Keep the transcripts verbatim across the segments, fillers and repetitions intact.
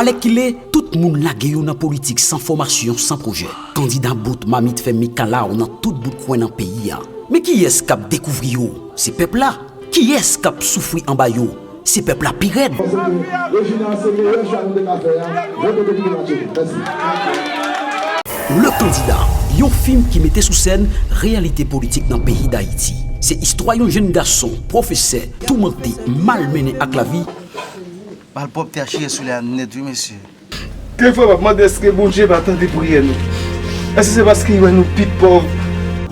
Alèkile, tout moun lage yo nan politik san fòmasyon, san pwojè. Kandida bout mamit fè mikalaw nan tout bout kwen nan peyi a. Men kiyès k ap dekouvri yo? Se pèp la. Kiyès k ap soufri anba yo? Se pèp la pi rèd. Paske Reginald se meyè chwa nou te ka fè a. Vote pou Kiki Mateli. Mèsi. Le Candidat, yon fim ki mete sou sèn reyalite politik nan peyi Dayiti. Se istwa yon jenn gason, pwofesè, toumante, malmennen ak lavi. Malpwòpte a chire sou li a nèt, wi, mesye. Kèlkfwa m ap mande èske Bondye pa tande priyè nou? Èske se paske li wè nou pi pòv?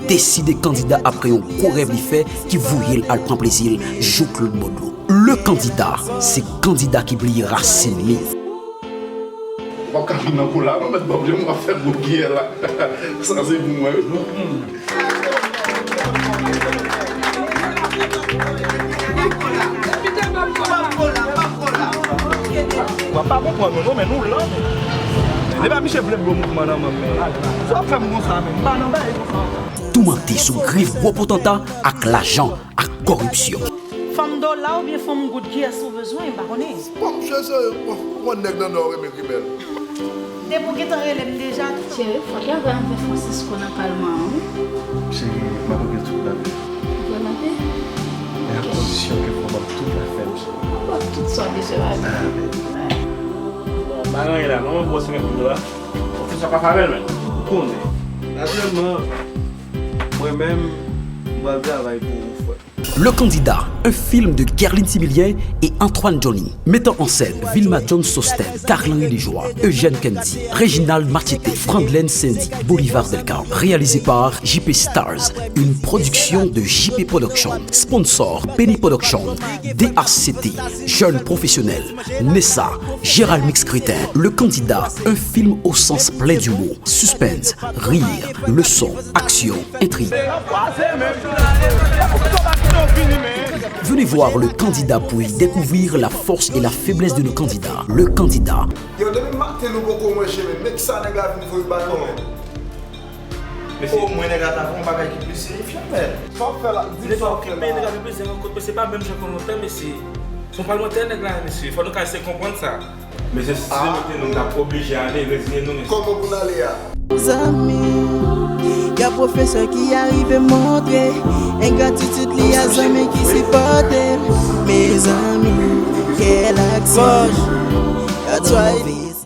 Deside kandida apre yon gwo rèv li fè ki voye l al pran plezi l jouk lòt bò dlo. Le Candidat, se kandida ki bliye rasin li. W ap ka vin nan kola non, mèt Bob, jan w ap fè gwo kiyè la. Sa se pou mwen, wi. W ap pa konprann nou non, men nou lan. Depi misye vle blo mouvman nan men m, men sa w ap fè m konsa, men m pa nan bagay konsa. Toumante sou grif gwo potanta ak lajan ak kòripsyon. Fanm dola oubyen fanm goud, kiyès ou bezwen, m pa konnen. Bon, misye se yon nèg nan Nò, renmen grimèl. Depi w gentan rele m deja. Cheri, fòk y ap vè anvè Francisco nan palman an, wi. Cheri, m ap regle tout bagay. Vrèman, wi. Men a kondisyon ke fò w ban m tout afè m, cheri. M ap ba w tout sa w bezwen, baby. Ah, baby. Bon, pa gen anyen la, non, mwen ba w senkant mil dola. Ou fè sa pa favè l, men. Ou konnen. Natirèlman, mwen menm, m pral travay pou ou, frè. Le Candidat, un film de Guerline Similien et Antoine Johnny. Mettant en scène Vilma John Sosten, Carl-Henri Lejoie, Eugène Kendy, Réginald Machete, Frandlène Saindy, Bolivar Delcar. Réalisé par J P Stars, une production de J P Production. Sponsor, Benny Production, D H C T, Jeune Professionnel, Nessa, Gérald Mix Crétin. Le Candidat, un film au sens plein du mot. Suspense, rire, leçon, action, intrig. Venez voir Le Candidat pour y découvrir la force et la faiblesse de nos candidats. Le Candidat. Yo, depi maten nou poko wè chemen, men kisa nèg la vin voye ba nou, men? Mesye, omwen nèg la ta fè yon bagay ki plis siyifyan, men. Sa w ap fè la, di sa w ap fè la. Nèg la vin peze rankont, mesye, pa menm jan kon lontan, mesye. Se yon palmantè nèg la, mesye. Fò nou ka eseye konprann sa. Mesye, si se nou te nou, n t ap oblije ale, reziye nou, mesye. Kòman pou n ale a? Zanmi, gen pwofesè ki arive montre engratitid li a zanmi ki sipòte l. Mezanmi, kèl aksyon. That's why